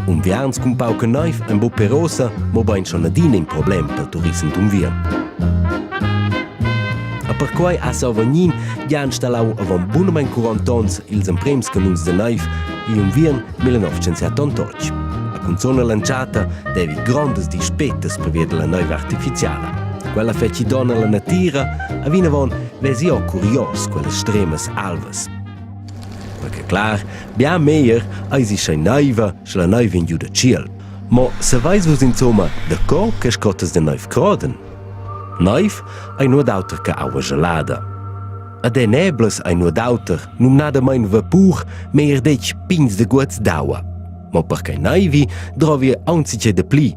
Unviarns cun pauca neiv ein buc per ossa, mobein schon adina in problem pel turissem d'unviern. E perquei ha Savognin gia installau avon bunamein 40 onns ils emprems canuns da neiv igl unviern 1978. La cunzun all'entschatta devi grondas dispettas pervia dalla neiv artificiala. Quella feci donn alla natira, a vinavon vesi o curios quellas stremas alvas. Perché clar, bia meglier eisi sch'ei neiva, sche la neiv vegn giu da tschiel. Mo saveis vus insomma daco che scottas da neiv crodan? Neiv ei nuot auter che aua gelada. Ed è neblas ei nuot auter, numnadamein vapur, meglier detg pigns de guots d'aua. Mo perquei neivi drovi aunc tgei de pli,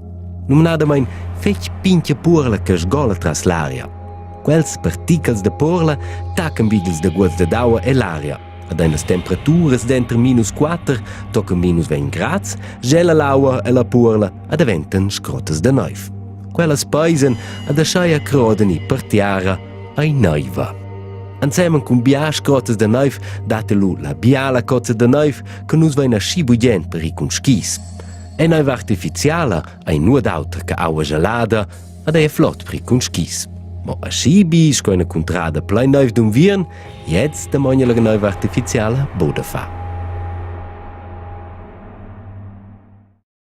numnadamein fetg pintga puorla che sgola tras l'aria. Quels particels da porla taccan vid ils daguots dad aua e l'aria. Ad ein las temperaturas denter minus 4 tochen minus 20 grads, gela l'aua e la puorla e daventan scrottas da neiv. Quellas peisen ad ascheia crodan i per tiara ei neiva. Ensemen cun bia scrottas da neiv dat lu la biala cozza da neiv che nus vein aschi bugen per ir cun skis. E neiv artificiala ei nuot auter che aua gelada Ad ei è flot pri cun skis. Mo aschi bi sco ina cuntrada plein neiv d'unviern, jetzt damogna la neiv artificiala buca da far.